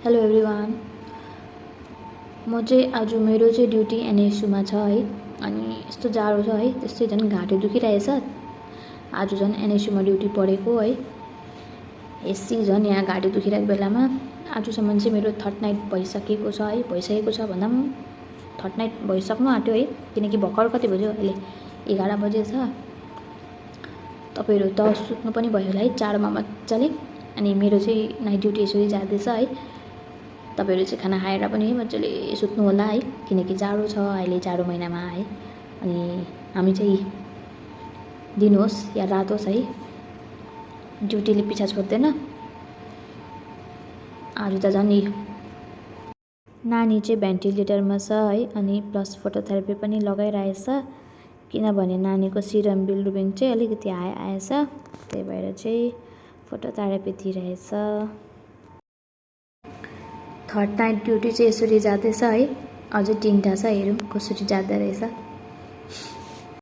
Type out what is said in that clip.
Hello everyone. म चाहिँ आज मेरो चाहिँ ड्युटी एनएसयुमा छ है। अनि यस्तो जाडो छ है, त्यस्तै झन् घाँटी दुखिरहेछ। आज झन् एनएसयुमा ड्युटी परेको है। यसै झन् यहाँ घाँटी दुखिरहेको बेलामा आजसम्म चाहिँ मेरो थर्ड नाइट भइसकेको छ है। भइसकेको छ भन्दा पनि थर्ड नाइट भइसक्नु आँट्यो है, किनकि भर्खर कति बज्यो अहिले 11 बजे छ। तपाईँहरू त सुत्नु पनि भयो होला है जाडोमा मजाले। अनि मेरो चाहिँ नाइट ड्युटी यसरी जाँदैछ है। तपाईँहरू चाहिँ खाना खाएर पनि मजाले सुत्नु होला है, किनकि जाडो छ अहिले, जाडो महिनामा है। अनि हामी चाहिँ दिन होस् या रात होस् है, ड्युटीले पिछा छोड्दैन। आज त झन् नानी चाहिँ भेन्टिलेटरमा छ है, अनि प्लस फोटोथेरापी पनि लगाइरहेछ, किनभने नानीको सिरम बिलिरुबिन चाहिँ अलिकति आएछ, त्यही भएर चाहिँ फोटोथेरापी दिइरहेछ। थर्ड नाइट ड्युटी चाहिँ यसरी जाँदैछ है। अझै 3टा छ, हेरौँ कसरी जाँदो रहेछ।